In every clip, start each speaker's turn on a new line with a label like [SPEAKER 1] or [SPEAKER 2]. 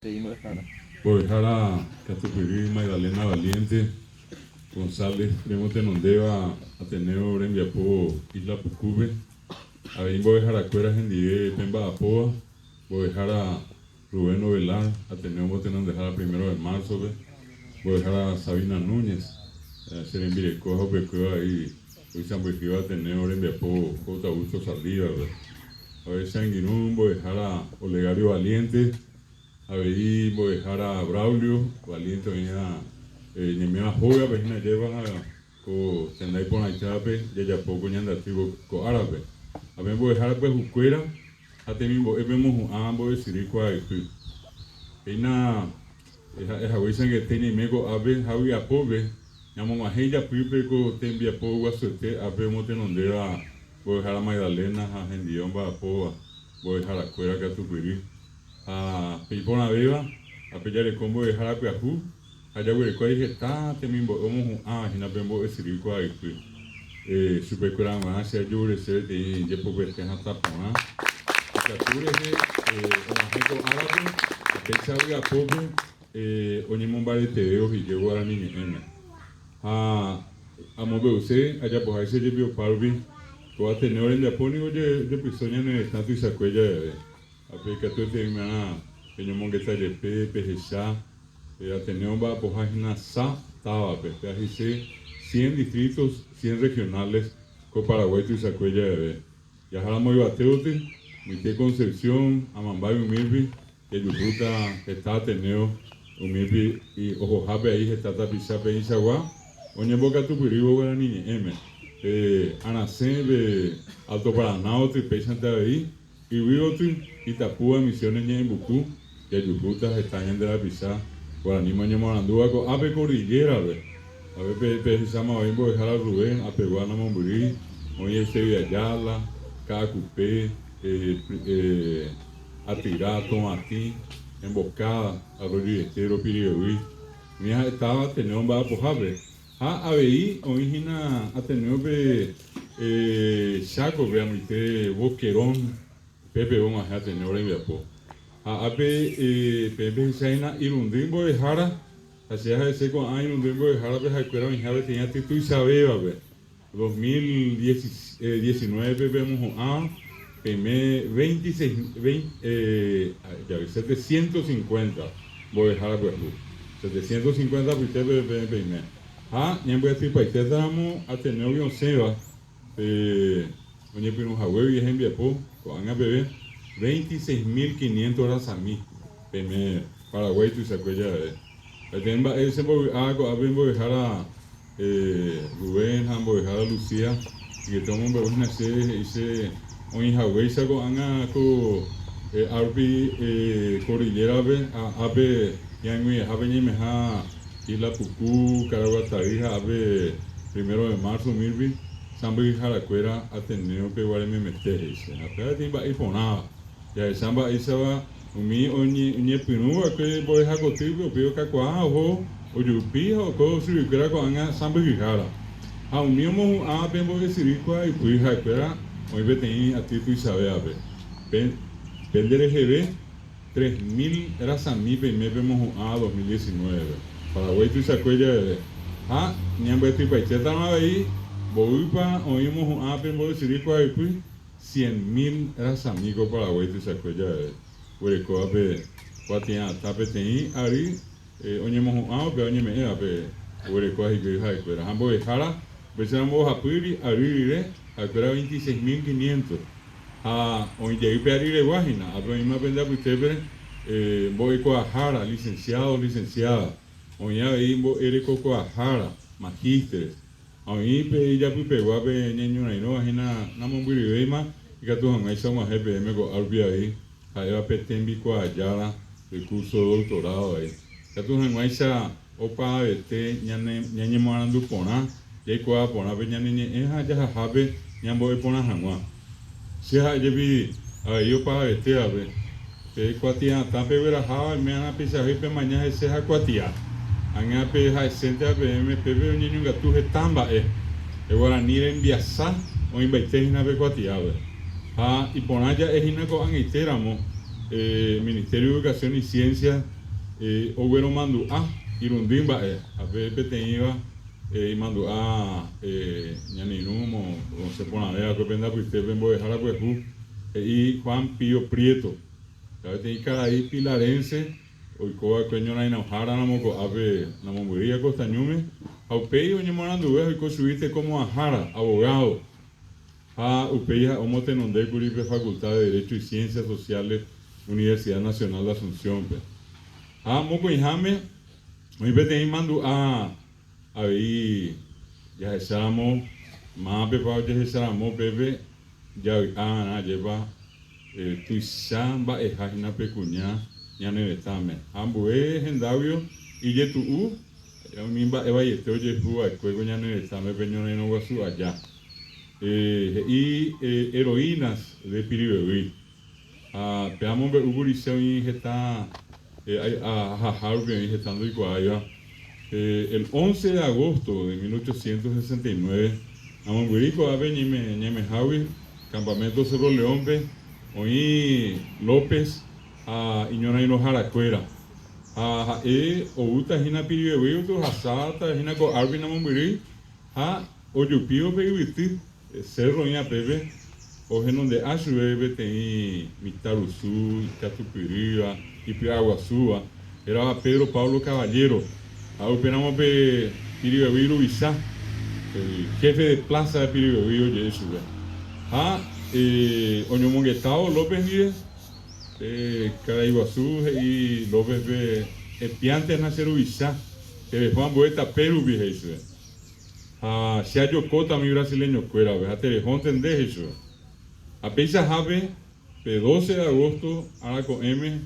[SPEAKER 1] Mbo'ehára katupyry Magdalena Valiente González remotenondéva Ateneo rembiapo Isla Pukúpe, avei mbo'eharakuéra hendive pemba'apóva, mbo'ehára Rubén Ovelar, Ateneo motenondehára Primero de Marzo-pe, mbo'ehára Sabina Núñez, che rembireko ha upekuéva avei oisãmbyhýva Ateneo rembiapo J. Augusto Saldívar-pe. Avei che angirũ mbo'ehára Olegario Valiente, avei mbo'ehára Braulio Valiente oĩva ñaiméva hógape hína ajépa ha ko tenda iporãitévape jajapo ko ñande aty ko árape. Ha pe mbo'ehára pyahukuéra ha temimbo'e pemohu'ã mbo'esyry kuaaypy. Péina ha'e haguéicha angete ñaime ko'ápe ha vy'apópe ñamog̃uahẽ ijapýpe ko tembiapo guasuete ápe omotenondéva Mbo'ehára Magdalena ha hendive omba'apóva mbo'eharakuéra katupyry. Ha pe iporãvéva, ápe jareko mbo'ehára pyahu ha jaguereko avei heta temimbo'e omohu'ãva hína pe mbo'esyry kuaaypy. Chupekuéra g̃uarã che ajourese peteĩ jepopete hatã porã. Ikatu rehe og̃uahẽ ko árape ha péicha vy'apópe oñemombareteve ohije guarani ñe'ẽme. Ha amombe'use ajapoháicha jepi opárupi, ko Ateneo rembiapo niko ojepyso ñane retã tuichakue javeve. Ha pe ikatueteimérã peñomongeta jepe pehecha pe Ateneo omba'apoha hína sa távape, pe ahyse cien distritos, cien regionales ko Paraguái tuichakue javeve. Jaháramo yvate gotyo, Mbyte Concepción, Amambay umírupi, jajuhúta heta Ateneo umírupi ohohápe ai heta tapicha peĩchagua oñembokatupyrývo guarani ñe'ẽme. Pe arasẽ pe Alto Paraná gotyo péichante avei, yvy gotyo Itapúa Misiones ñe'ẽmbuku, jajuhúta heta ñande rapicha guaraníme oñemoarandúva ko'ápe Cordillera-pe. Avei pehecháma oĩ mbo'ehára Rubén apegua namombyrýi, oĩ Eusebio Ayala, Ka'akupe, Atyra, Tovatĩ, Emboscada, Arroyo y Estero, Piribebuy, umi ha'etáva Ateneo mba'apohápe. Ha avei oĩ hína Ateneo-pe Chaco-pe amoite Boquerón, upépe og̃uahẽ Ateneo rembiapo. Ha ápe peẽ pehecha hína irundy mbo'ehára Ha che ha'ese ko'ã irundy mbo'ehárape ha'ekuéra oĩha peteĩ aty tuichavévape, 2019-pe pemohu'ãva peime 750 mbo'ehára pyahu, 750 apytépe peẽ peime. Ha ñambyatypaitétaramo Ateneogui osẽva pe oñepyrũ haguégui hembiapo ko'ág̃a peve, 26.500 rasami peime Paraguái tuichakue javeve. Peteĩ mba'e chembovy'a ko'ápe mbo'ehára Rubén ha mbo'ehára Lucía, angete omombe'u hína che he'i che oĩ haguéicha ko'ág̃a ko árupi Cordillera-pe ha ápe ñaĩg̃uivehápe ñaimeha Isla Puku, Caraguatay ha ápe Primero de Marzo umírupi sãmbyhyharakuéra Ateneo peguare memete he'i che. Ha péva peteĩ mba'e iporãva. Jahecha mba'éichapa umi oñepyrũ va'ekue mbo'ehakotýpe upéi okakuaa oho ojupi ha oiko chuguikuéra ko'ág̃a sãmbyhyhára. Ha umi omohu'ãva pe mbo'esyry kuaaypy ha'ekuéra oĩ peteĩ aty tuichavévape. Pe nde reheve 3000 rasami peime pemohu'ãva 2019-pe. Paraguái tuichakue javeve. Ha ñambyatypaitétarõ avei mboýpa oĩ omohu'ãva pe mbo'esyry kuaaypy. 100.000 rasami ko Paraguái tuichakue javeve, oguerekóva pe kuatia'atã peteĩ ary oñemohu'ãva upéva oñeme'ẽva pe oguerekóva hikuái ha'ekuéra. Ha mbo'ehára upéicharamo mbohapy ary rire ha'ekuéra 26.500 ha oĩ jey pe aryregua hína, ápe oĩma pende apytépe mbo'ekuaahára, licenciado, licenciada, oĩ avei mbo'erekokuaahára, magísteres. Ha oĩ pe ijapypeguápe ñañorairõva hína namombyryvéima ikatu hag̃uáicha og̃uahẽ peẽme ko'a rupi avei, ha'éva pe tembikuaajára pe curso doctorado avei. Ikatu hag̃uáicha opavavete ñane ñañemoarandu porã, jaikuaa porã pe ñane ñe'ẽ ha jahahápe ñambo'e porã hag̃ua. Che ha'e jepi avei opavavetévape, pe kuatia'atã pegueraháva oime'arã peichahágui pemaña hese ha kuatia. Ág̃a pe ha'esénteva peẽme pépe oñeñongatu heta mba'e. Pe guarani rembiasa oĩmbaite hína pe kuatiápe. Ha iporã ja'e hína ko'ag̃aite ramo. Ministerio de Educación y Ciencia ogueromandu'a irundy mba'e, ha pe peteĩva imandu'a ñane irũ osẽ porãve va'ekue pende apytépe mbo'ehára pyahu, he'i Juan Pío Prieto, ha peteĩ karai pilarense oiko va'ekue ñorairõhára ramo ko'ápe namombyrýi Acosta Ñúme, ha upéi oñemoaranduve ha oiko chugui tekomo'ãhára, abogado. Ha upéi ha'e omotenondékuri pe Facultad de Derecho y Ciencias Sociales Universidad Nacional de Asunción-pe. Ha mokõiháme oĩ peteĩ mandu'a avei jahecháramo mávapepa ojehecharamo pépe javy'ava'erã ajépa tuicha mba'eha hína pe kuña ñane retãme. Ha ambue hendáguio ijetu'u umi mba'e vaiete ojehu va'ekue ko ñane retãme pe ñorairõ guasu aja. He'i heroínas de Piribebuy. Ha pe amombe'u kuri che oĩ heta ahaha rupi oĩ heta ndoikuaáiva. El 11 de agosto de 1869, amombyry ko'ápe ñaimehágui, campamento Cerro León-pe, oĩ López ha iñorairõharakuéra. Ha ha'e oúta hína Piribebuy otohasáta hína ko'árupi namombyrýi ha Ojupívo pe yvyty, cerro oĩ apépe, ohenonde'a chupe peteĩ mitãrusu ikatupyrýva, ipy'aguasúva, hérava Pedro Pablo Caballero, ha upéramo pe Piribebuy ruvicha, el jefe de plaza de Piribebuy oje'e chupe. Ha oñomongetávo López ndive, pe karai guasu he'i Lópezpe, Epiántena che ruvicha, tereho ambue tape rupi, he'i chupe. Ha che ajokóta umi brasileñokuérape ha terehónte nde, he'i chupe. Ha peichahápe, pe doce de agosto ára ko'ẽme,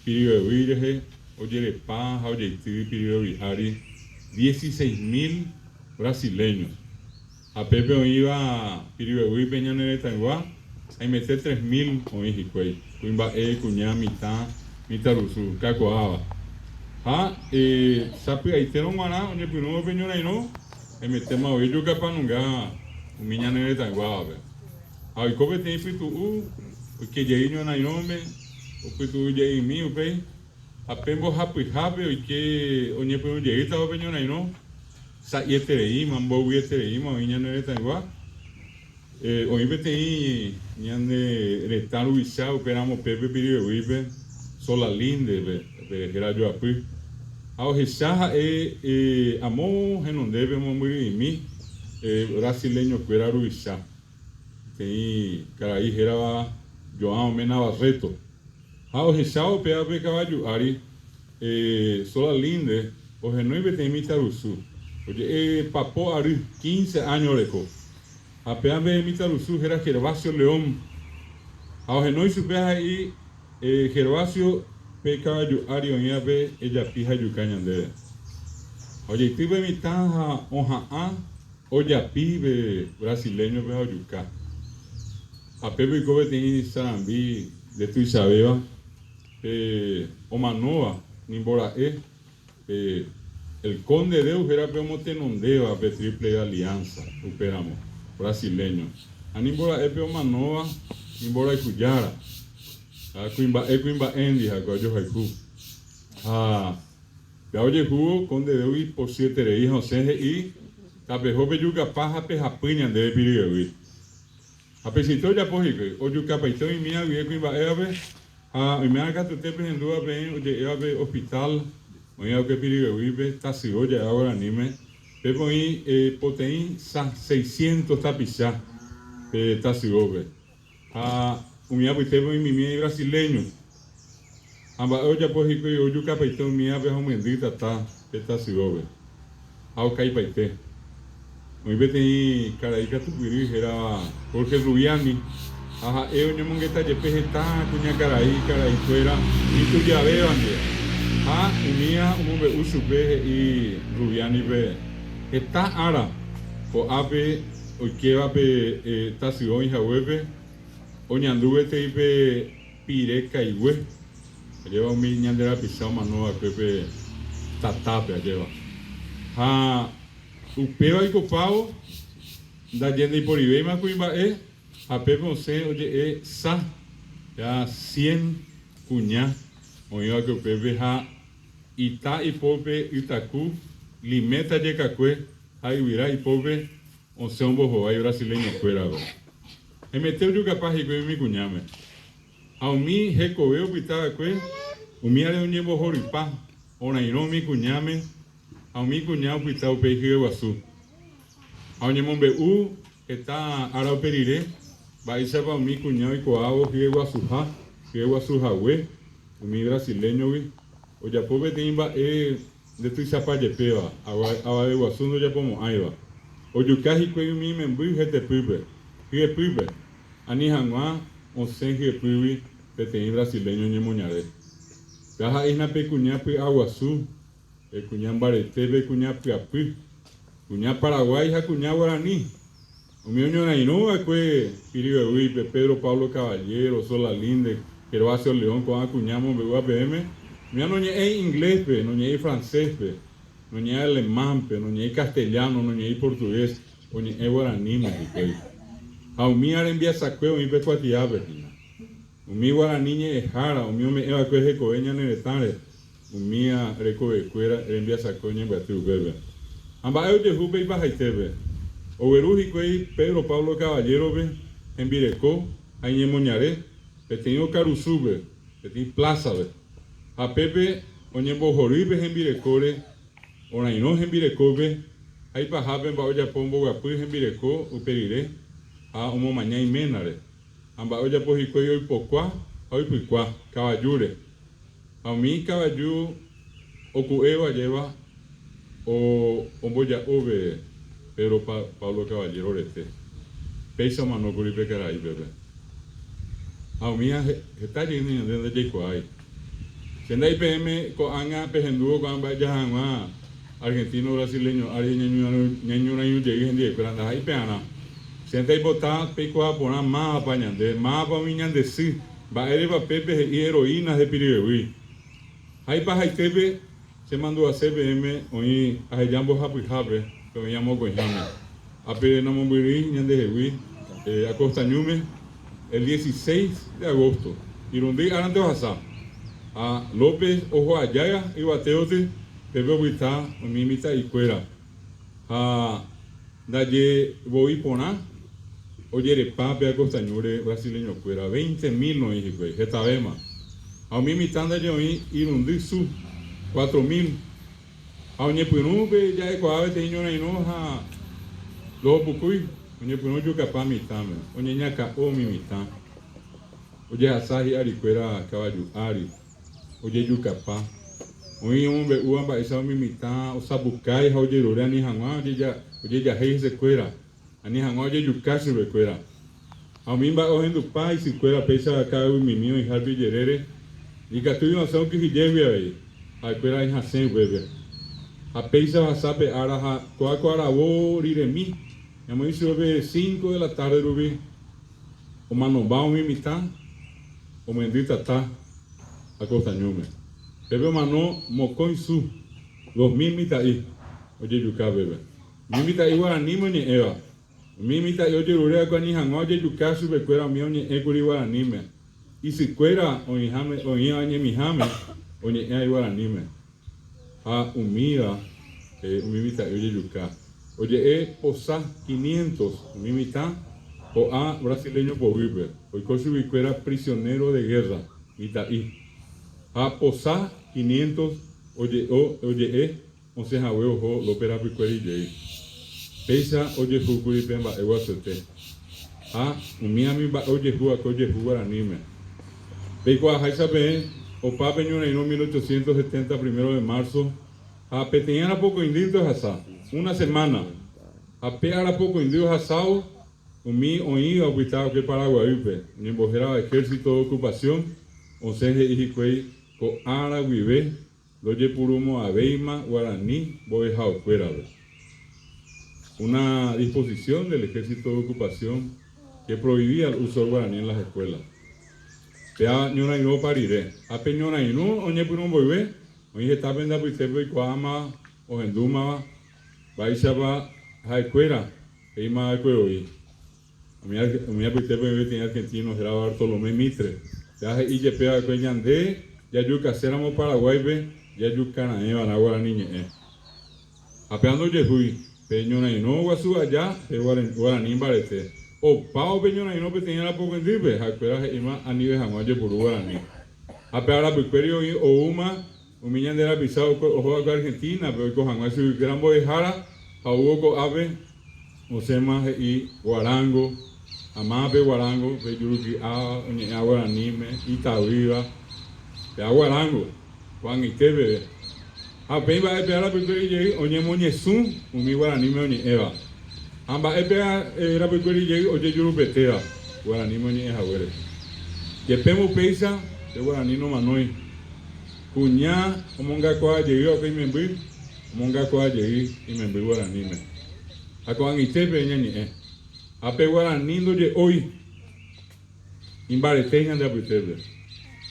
[SPEAKER 1] Piribebuy rehe ojerepa ha ojeity Piribebuy ári dieciséis mil brasileños. Ha pépe oĩva Piribebuýpe ñane retãygua, haimete 3000 oĩ hikuái, kuimba'e, kuña, mitã, mitãrusu, kakuaáva. Ha sapy'aitérõ g̃uarã oñepyrũvo pe ñorairõ, haimetéma voi ojokapanunga umi ñane retãyguávape. Ha oiko peteĩ pytu'u, oike jey ñorairõme, opytu'u jeymi upéi, ha pe mbohapyhápe oike oñepyrũ jeýtava pe ñorairõ, sa'ietereíma, mbovyetereíma oĩ ñane retãygua. Oĩ peteĩ ñane retã ruvicha upéramo pépe Piribebuýpe, Solalinde-pe, pe héra joapy, ha ohecha ha'e amo henondépe mombyry'imi brasileño-kuéra ruvicha, peteĩ karai hérava João Mena Barreto. Ha ohechávo upéva pe kavaju ári, Solalinde ohenói peteĩ mitãrusu, oje'e papo ary, quince áño reko. Ha péva pe mitãrusu héra Gervasio León. Ha ohenói chupe ha he'i, Gervasio, pe kavaju ári oĩvape ejapi ha ejuka ñandéve. Ha ojeity pe mitã ha oha'ã ojapi pe brasileño-pe ha ojuka. Ha pépe oiko peteĩ sarambi nde tuichavéva, pe omanóva nimbora'e Pe El Conde Deu héra pe omotenondéva pe Triple Alianza upéramo, brasileño. Ha nimbora'e pe omanóva imborayhujára. Ha kuimba'e kuimba'éndi ha'ekuéra ojohayhu. Ha péva ojehúvo Conde Deu ipochyeterei ha osẽ he'i, Tapeho pejukapa ha pehapy ñandéve Piribebuy. Ha peichaite ojapo hikuái, ojukapaite oimíva guive kuimba'évape, ha oiméva katuete pehendúva peẽ oje'éva pe hospital oĩva upe Piribebuýpe, tasyo ja'éva guaraníme, pépe oĩ poteĩ sa seiscientos tapicha pe tasyópe, ha umi apytépe oĩ mimi brasileño. Ha mba'e ojapo hikuái ojukapaite umívape ha omyendy tata pe tasyópe, ha okaipaite. Oĩ peteĩ karai katupyry hérava Jorge Rubiani, ha ha'e oñomongeta jepe heta kuñakarai karaikuéra itujavéva ndive. Ha umíva omombe'u chupe he'i Rubiani-pe heta ára ko'ápe oikéva pe tasyo oĩ haguépe oñandu gueteri pe pire kaigue, ajéva umi ñande rapicha omano va'ekue pe tatápe, ajéva. Ha upéva oikopávo ndaje ndaiporivéima kuimba'e ha pépe osẽ oje'e sa, ya cien. kuña oĩva'ekue upépe ha ita ipópe ytaku, liméta jekakue ha yvyra ipópe osẽ ombohovái brasileño-kuérape. Hemete ojukapa hikuái umi kuñáme. Ha umi hekove opyta va'ekue, umíare oñembohorypa, orairõ umi kuñáme, ha umi kuña opyta upéi hyeguasu. Ha oñemombe'u heta ára upe rire mba'éichapa umi kuña oikuaávo hyeguasuha, hyeguasu hague umi brasileñogui, ojapo peteĩ mba'e ndetuichapa jepéva, avaveguasu ndojapomo'ãiva. Ojuka hikuái umi imemby hetepýpe, hyepýpe, ani hag̃ua osẽ hyepýgui peteĩ brasileño ñemoñare. Péva ha'ehína pe kuña py'aguasu, pe kuña mbarete, pe kuña pyapy, kuña paraguái ha kuña guarani. Umi oñorairõ va'ekue Piribebuýpe, Pedro Pablo Caballero, Solalinde, Gervasio León, ko'ã kuña omombe'úva peẽme, umíva noñe'ẽi inglés-pe, noñe'ẽi francés-pe, noñe'ẽi alemán-pe, noñe'ẽi castellano, noñe'ẽi portugués, oñe'ẽ guaraníme hikuái. Ha umíva rembiasakue oĩ pe kuatiápe hína. Umi guarani ñe'ẽhára, umi ome'ẽ va'ekue hekove ñane retãre, umía rekovekuéra rembiasakue oñembyaty upépe. Ha mba'e ojehu pe ipahaitépe? Ogueru hikuái Pedro Pablo Caballero-pe, hembireko ha iñemoñare, peteĩ okarusúpe, peteĩ plázape. Ha pépe oñembohory pe hembirekóre, orairõ hembirekópe, ha ipahápe mba'e ojapo omboguapy hembireko upe rire ha omomaña iménare. Ha mba'e ojapo hikuái oipokua ha oipykua kavajúre. Ha umi kavaju oku'éva ajéva omboja'o pe Pedro Pablo Caballero rete. Péicha omanókuri pe karai pépe. Ha umíva heta jeýne ñande ndajaikuaái. Che nda'éi peẽme ko'ág̃a pehendúvo ko'ã mba'e jaha hag̃ua argentino, brasileño ári ñañorairõ jey hendivekuéra ndaha'éi pearã. Chénte aipota peikuaa porã mávapa ñande, mávapa umi ñande sy, mba'érepa pépe he'i heroína he pirivevýi. Ha ipahaitépe che mandu'ase peẽme oĩ aheja mbohapyhápe pe oĩ amokõiháme. Ápe namombyrýi ñandehegui Acosta Ñúme el 16 de agosto, irundy árante ohasa. Ha López oho aja yvatéoty pépe opyta umi mitã'ikuéra. Ha ndaje voi porã ojerepa pe Acosta Ñúre brasileñokuéra, veinte mil oĩ hikuái, hetavéma. Ha umi mitã ndaje oĩ irundy su, cuatro mil. Ha oñepyrũ pe ja'ekuaa peteĩ ñorairõ ha ndohopukúi, oñepyrũ ojukapa mitãme, oñeñakã'o umi mitã, ojehasa hi'arikuéra kavaju ári, ojejukapa. Oĩ omombe'úva mba'éicha umi mitã osapukái ha ojerure ani hag̃ua ojejahéi hesekuéra, ani hag̃ua ojejuka chupekuéra. Ha umi mba'e ohendupa isykuéra péicha ka'aguymimi oĩhárupi ijerére, ikatúi osẽ okyhyjégui avei, ha'ekuéra ihasẽ upépe. Ha péicha ohasa pe ára ha kóa ko aravo riremi, ñamoĩ chupe pe cinco de la tarde rupi, omanomba umi mitã omyendy tata Acostañúme. Pépe omano mokõi su, 2000 mitã'i ojejuka pépe. Umi mitã'i guaraníme oñe'ẽva. Umi mitã'i ojerure va'ekue ani hag̃ua ojejuka chupekuéra umi oñe'ẽkuri guaraníme. Isykuéra oĩháme oĩva ñemiháme oñe'ẽva iguaraníme. Ha umíva umi mitã'i ojejuka. Oje'e posa quinientos umi mitã ho'a brasileño poguýpe, oiko chuguikuéra prisionero de guerra, mitã'i. Ha posa quinientos oje'e Osẽ hague oho López rapykuéri jey. Péicha ojehúkuri pe mba'e guasuete. Ha umi ami mba'e ojehu va'ekue ojehu guaraníme. Peikuaaháicha peẽ, opa pe ñorairõ 1870 primero de marzo ha peteĩ arapokõindýnte ohasa, una semana. Ha pe arapokõindy ohasávo, umi oĩva opyta va'ekue Paraguaýpe, oñembohérava Ejército de Ocupación, osẽ he'i hikuái ko ára guive Ndojepurumo'ãvéima guarani mbo'ehaokuérape. Una disposición del Ejército de Ocupación que prohibía el uso del guaraní en las escuelas. Péa ñorairõ opa rire. Ha pe ñorairõ oñepyrũ mboyve, oĩ heta pende apytépe oikuaámava, ohendúmava, mba'éichapa ha'ekuéra he'íma va'ekue voi. Umi apytépe oĩ peteĩ argentino hérava Bartolomé Mitre. Péva he'i jepe va'ekue ñande jajukaséramo Paraguáipe jajukaraẽva'erã guarani ñe'ẽ. Ha péva ndojehúi, pe ñorairõ guasu aja pe guarani mbarete. Opávo pe ñorairõ peteĩ arapokõindýpe, ha'ekuéra he'íma anive hag̃ua ojepuru guarani. Ha pe arapykuéri oĩ oúma umi ñande rapicha oho va'ekue Argentina-pe oiko hag̃ua chuguikuéra mbo'ehára ha oúvo ko'ápe osẽma he'i guarango, ha máva pe guarango, pe juruky'a oñe'ẽva guaraníme, itavýva, péva guarango, ko'ag̃aite peve. Ha upéi mba'e pe arapykuéri jey oñemoñesũ umi guaraníme oñe'ẽva. Ha mba'e pe rapykuéri jey ojejurupetéva guaraníme oñe'ẽ haguére. Jepémo upéicha pe guarani nomanói. Kuña omongakuaa jeýva upe imemby, omongakuaa jey imemby guaraníme. Ha ko'ag̃aite pe ñañe'ẽ. Ha pe guarani ndoje'ói. Imbarete ñande apytépe.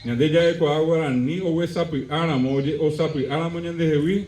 [SPEAKER 1] Ñande ja'ekuaa guarani ogue sapy'áramo, oje'o sapy'áramo ñandehegui.